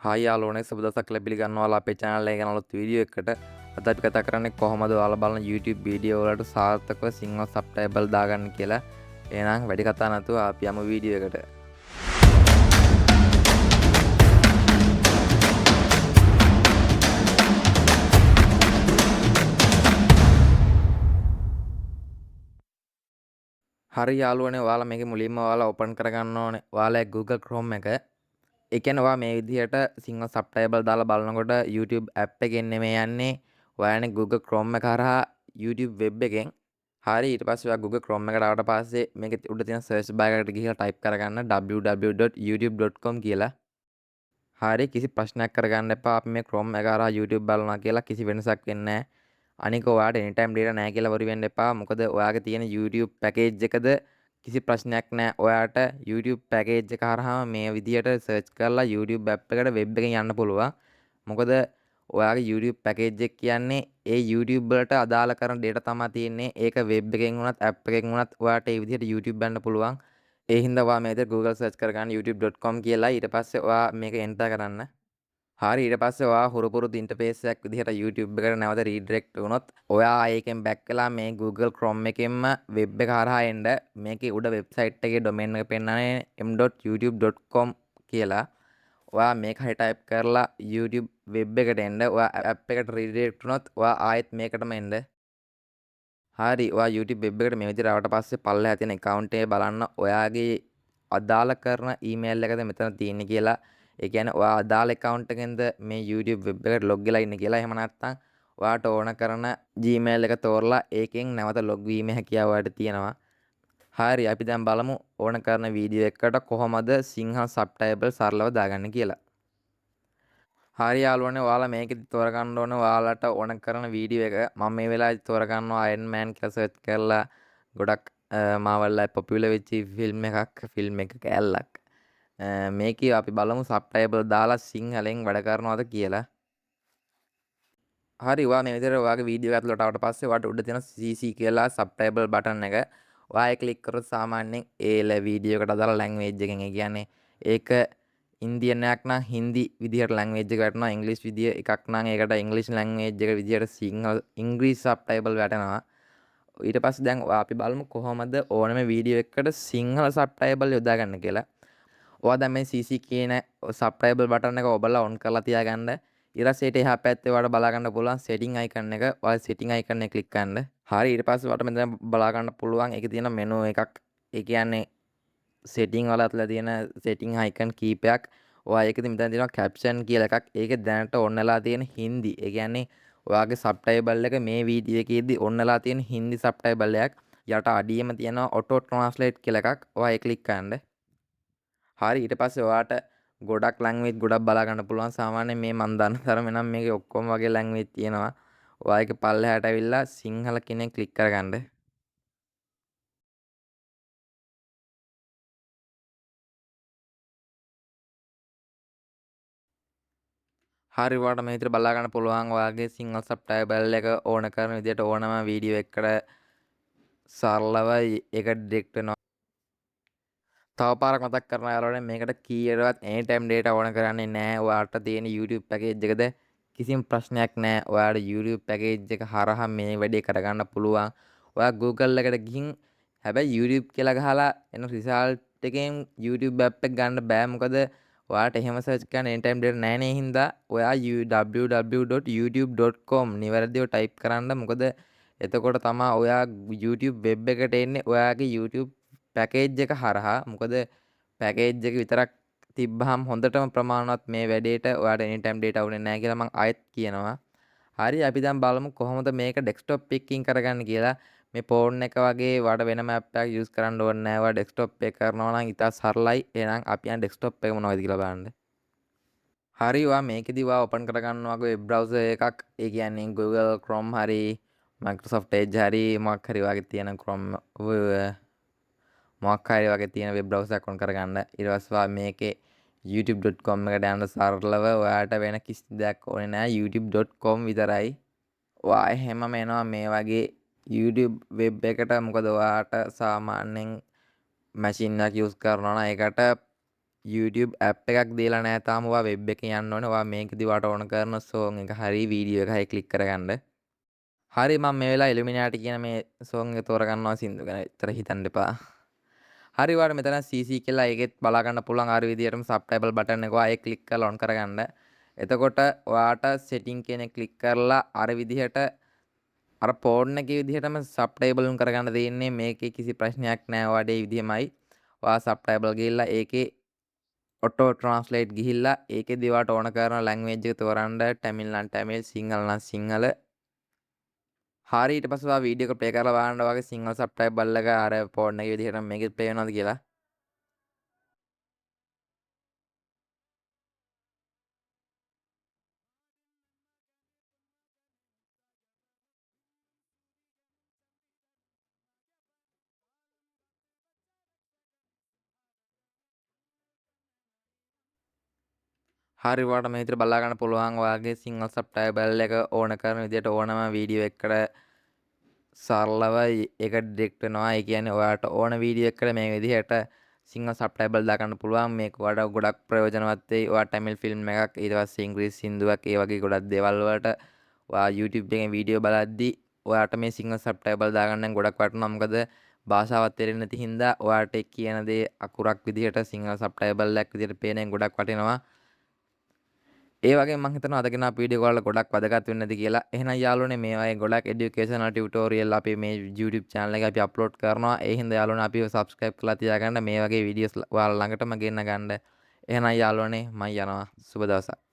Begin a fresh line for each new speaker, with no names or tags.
Hi යාළුවනේ, සුබ දවසක් කියලා පිළිගන්නවා ඔයාලා අපේ channel එකේ ගැන අලුත් වීඩියෝ එකකට. අද අපි කතා කරන්නේ කොහොමද ඔයාලා බලන YouTube video වලට සාර්ථකව සිංහල සබ්ටයිටල් දාගන්න කියලා. එහෙනම් වැඩි කතා නැතුව අපි යමු වීඩියෝ එකට. හරි යාළුවනේ, ඔයාලා මේකේ මුලින්ම ඔයාලා ඕපන් කරගන්න ඕනේ ඔයාලා Google Chrome එක. ඒ කියන්නේ ඔයා මේ විදිහට සිංහල සබ්ටයිටල් දාලා බලනකොට YouTube app එකෙන් නෙමෙයි යන්නේ. ඔයා යන්නේ Google Chrome එක හරහා YouTube web එකෙන්. හරි, ඊට පස්සේ ඔයා Google Chrome එකට ආවට පස්සේ මේකේ උඩ තියෙන search bar එකට ගිහිල්ලා type කරගන්න www.youtube.com කියලා. හරි, කිසි ප්‍රශ්නයක් කරගන්න එපා. අපි මේ Chrome එක හරහා YouTube බලනවා කියලා කිසි වෙනසක් වෙන්නේ නැහැ. අනික ඔයාට anytime data නැහැ කියලා worry වෙන්න එපා. මොකද ඔයාගේ තියෙන YouTube package එකද කිසි ප්‍රශ්නයක් නැහැ. ඔයාට YouTube package එක හරහාම මේ විදිහට search කරලා YouTube app එකට web එකෙන් යන්න පුළුවන්. මොකද ඔයාගේ YouTube package එක කියන්නේ ඒ YouTube වලට අදාළ කරන data තමයි තියෙන්නේ. ඒක web එකෙන් වුණත් app එකෙන් වුණත් ඔයාට ඒ විදිහට YouTube යන්න පුළුවන්. ඒ හින්දා ඔයා මේ විදිහට Google search කරගන්න youtube.com කියලා. ඊට පස්සේ ඔයා මේක enter කරන්න. හරි, ඊට පස්සේ ඔයා හුරු පුරුදු ඉන්ටර්ෆේස් එකක් විදිහට YouTube එකට නැවත රීඩිරෙක්ට් වුණොත් ඔයා ඒකෙන් බැක් වෙලා මේ Google Chrome එකෙන්ම වෙබ් එක හරහා එන්න. මේකේ උඩ වෙබ්සයිට් එකේ ඩොමේන් එක පෙන්නන්නේ m.youtube.com කියලා. ඔයා මේක හරි ටයිප් කරලා YouTube web එකට එන්න. ඔයා ඇප් එකට රීඩිරෙක්ට් වුණොත් ඔයා ආයෙත් මේකටම එන්න. හරි, ඔයා YouTube web එකට මේ විදිහට ආවට පස්සේ පල්ලෙහා තියෙන account එකේ බලන්න ඔයාගේ අදාළ කරන email එකද මෙතන තියෙන්නේ කියලා. ඒ කියන්නේ ඔයා අදාළ account එකෙන්ද මේ YouTube web එකට log වෙලා ඉන්නේ කියලා. එහෙම නැත්නම් ඔයාට ඕන කරන Gmail එක තෝරලා ඒකෙන් නැවත log වීමේ හැකියාව ඔයාට තියෙනවා. හරි, අපි දැන් බලමු ඕන කරන වීඩියෝ එකකට කොහොමද සිංහල සබ්ටයිටල් සරලව දාගන්නේ කියලා. හරි යාළුවනේ, ඔයාලා මේකෙදි තෝරගන්න ඕන ඔයාලට ඕන කරන වීඩියෝ එක. මම මේ වෙලාවේදී තෝරගන්නවා Iron Man කියලා සර්ච් කරලා ගොඩක් Marvel ලයි පොපියුලර් වෙච්ච ෆිල්ම් එකක්, ෆිල්ම් එක කෑල්ලක්. මේකේ අපි බලමු සබ්ටයිටල් දාලා සිංහලෙන් වැඩ කරනවද කියලා. හරි, ඔයා මේ විදිහට ඔයාගේ වීඩියෝ එක ඇතුළට ආවට පස්සේ ඔයාට උඩ තියෙන CC කියලා සබ්ටයිටල් බටන් එක ඔයා ඒක ක්ලික් කරොත් සාමාන්‍යයෙන් ඒ වීඩියෝ එකට අදාළ ලැන්ග්වේජ් එකෙන්, ඒ කියන්නේ ඒක ඉන්දියන් එකක් නම් හින්දි විදිහට ලැන්ග්වේජ් එක වැටෙනවා, ඉංග්‍රීසි විදිය එකක් නම් ඒකට ඉංග්‍රීසි ලැන්ග්වේජ් එක විදිහට සිංහල ඉංග්‍රීසි සබ්ටයිටල් වැටෙනවා. ඊට පස්සේ දැන් ඔයා අපි බලමු කොහොමද ඕනම වීඩියෝ එකකට සිංහල සබ්ටයිටල් යොදාගන්න කියලා. ඔයා දැන් මේ CC කියන සබ්ටයිටල් බටන් එක ඔබලා ඔන් කරලා තියාගන්න. ඊට පස්සේ ඊට එහා පැත්තේ ඔයාලට බලා ගන්න පුළුවන් සෙටින් අයිකන් එක. ඔයා සෙටින් අයිකන් එක ක්ලික් කරන්න. හරි, ඊට පස්සේ ඔයාලට මෙතන බලා ගන්න පුළුවන් ඒකේ තියෙන මෙනු එකක්. ඒ කියන්නේ සෙටින් වල ඇතුළේ තියෙන සෙටින් අයිකන් කීපයක්. ඔයා ඒකෙදි මෙතන තියෙනවා කැප්ෂන් කියලා එකක්. ඒකේ දැනට ඔන් වෙලා තියෙන හින්දි. ඒ කියන්නේ ඔයාගේ සබ්ටයිටල් එක මේ වීඩියෝ එකේදී ඔන් වෙලා තියෙන හින්දි සබ්ටයිටල් එකක්. යට අඩියේම තියෙනවා ඔටෝ ට්‍රාන්ස්ලේට් කියලා එකක්. ඔයා ඒක ක්ලික් කරන්න. හරි, ඊට පස්සේ ඔයාට ගොඩක් ලැන්ග්වේජ් ගොඩක් බලා ගන්න පුළුවන්. සාමාන්‍යයෙන් මේ මං දන්න තරමේ නම් මේකේ ඔක්කොම වගේ ලැන්ග්වේජ් තියෙනවා. ඔයා ඒක පල්ලෙහාට ඇවිල්ලා සිංහල කියන එක ක්ලික් කරගන්න. හරි, ඔයාලට මේ විදිහට බලා ගන්න පුළුවන් ඔයාගේ සිංහල සබ්ටයිටල් එක ඕන කරන විදිහට ඕනම වීඩියෝ එකකට සරලව ඒක ඩිරෙක්ට් වෙනවා. තව පාරක් මතක් කරනවා යාළුවනේ, මේකට කීයටවත් anytime data ඕන කරන්නේ නෑ. ඔයාලට තියෙන YouTube package එකද කිසිම ප්‍රශ්නයක් නෑ. ඔයාලට YouTube package එක හරහා මේ වැඩේ කරගන්න පුළුවන්. ඔයා Google එකට ගිහින් හැබැයි YouTube කියලා ගහලා එන රිසල්ට් එකෙන් YouTube app එක ගන්න බෑ. මොකද ඔයාලට එහෙම සර්ච් කරන්න anytime data නෑ නේ. හින්දා ඔයා www.youtube.com නිවැරදිව ටයිප් කරන්න. මොකද එතකොට තමා ඔයා YouTube web එකට එන්නේ ඔයාගේ YouTube package එක හරහා. මොකද පැකේජ් එක විතරක් තිබ්බහම හොඳටම ප්‍රමාණවත් මේ වැඩේට ඔයාට anytime data ඕනේ නෑ කියලා මං ආයෙත් කියනවා. හරි, අපි දැන් බලමු කොහොමද මේක ඩෙස්ක්ටොප් එකකින් කරගන්නේ කියලා. මේ ෆෝන් එක වගේ ඔයාට වෙනම ඇප් එකක් යූස් කරන්න ඕනේ නෑ. ඔයා ඩෙස්ක්ටොප් එක කරනවා නම් ඉතා සරලයි. එහෙනම් අපි යන් ඩෙස්ක්ටොප් එක මොනවද කියලා බලන්න. හරි, ඔයා මේකෙදි ඔයා ඕපන් කරගන්න ඔයාගේ වෙබ් බ්‍රවුසර් එකක්. ඒ කියන්නේ Google Chrome හරි Microsoft Edge හරි මොකක් හරි ඔයාගේ තියෙන Chrome මොකක් හරි වගේ තියෙන වෙබ් බ්‍රවුසර් එකක් ඔන් කරගන්න. ඊට පස්සේ ඔයා මේකේ youtube.com එකට යන්න සරලව ඔයාට වෙන කිසි දෙයක් ඕනේ නෑ. youtube.com විතරයි. ඔයා එහෙමම එනවා මේ වගේ YouTube web එකට. මොකද ඔයාට සාමාන්‍යයෙන් මැෂින් එකක් යූස් කරනවා නම් ඒකට YouTube app එකක් දීලා නෑ තාම. ඔයා වෙබ් එකේ යන්න ඕනේ. ඔයා මේකෙදි ඔයාට ඕන කරන සෝං එක හරි වීඩියෝ එක හරි ක්ලික් කරගන්න. හරි, මම මේ වෙලාවේ Illuminati කියන මේ සෝං එක තෝරගන්නවා. සින්දු ගැන විතර හිතන්න එපා. හරි, ඔයාලට මෙතන CC කියලා ඒකෙත් බලා ගන්න පුළුවන්. අර විදිහටම සබ්ටයිටල් බටන් එක ඔයා ඒක ක්ලික් කරලා ඔන් කරගන්න. එතකොට ඔයාට සෙටින් කියන එක ක්ලික් කරලා අර විදිහට අර ෆෝන් එකේ විදිහටම සබ්ටයිටල් ඔන් කරගන්න තියෙන්නේ. මේකේ කිසි ප්‍රශ්නයක් නෑ. ඔයාට ඒ විදිහමයි. ඔයා සබ්ටයිටල් ගිහිල්ලා ඒකේ ඔටෝ ට්‍රාන්ස්ලේට් ගිහිල්ලා ඒකෙදි ඔයාට ඕන කරන ලැන්ග්වේජ් එක තෝරන්න. ටැමිල් නම් ටැමිල්, සිංහල නම් සිංහල. හරි, ඊට පස්සේ ඔයා වීඩියෝ එක ප්ලේ කරලා බලන්න ඔයාගේ සිංහල සබ්ටයිටල් එක අර ෆෝන් එකේ විදිහටම මේකෙත් ප්ලේ වෙනවද කියලා. හරි, ඔයාලට මේ විදිහට බලා ගන්න පුළුවන් ඔයාගේ සිංහල සබ්ටයිටල් එක ඕන කරන විදිහට ඕනම වීඩියෝ එකකට සරලව ඒක ඩිටෙක්ට් වෙනවා. ඒ කියන්නේ ඔයාලට ඕන වීඩියෝ එකකට මේ විදිහට සිංහල සබ්ටයිටල් දාගන්න පුළුවන්. මේක ඔයාලට ගොඩක් ප්‍රයෝජනවත් වෙයි. ඔයා ටැමිල් ෆිල්ම් එකක්, ඊට පස්සේ ඉංග්‍රීසි සින්දුවක්, ඒ වගේ ගොඩක් දේවල් වලට ඔයා YouTube එකෙන් වීඩියෝ බලද්දි ඔයාට මේ සිංහල සබ්ටයිටල් දාගන්න නම් ගොඩක් වටිනවා. මොකද භාෂාවක් තේරෙන්නේ නැති හින්දා ඔයාට ඒ කියන දේ අකුරක් විදිහට සිංහල සබ්ටයිටල් එකක් විදිහට පේන එක ගොඩක් වටිනවා. ඒ වගේම මං හිතනවා අද ගෙන ආපු වීඩියෝ එක ඔයාලට ගොඩක් වැදගත් වෙන්න ඇති කියලා. එහෙනම් යාළුවනේ මේ වගේ ගොඩක් එඩියුකේෂනල් ටියුටෝරියල් අපි මේ YouTube channel එකේ අපි අප්ලෝඩ් කරනවා. ඒ හින්දා යාළුවනේ අපිව subscribe කරලා තියාගන්න. මේ වගේ වීඩියෝස් ඔයාලා ළඟටම ගෙන්න ගන්න. එහෙනම් යාළුවනේ මං යනවා. සුබ දවසක්.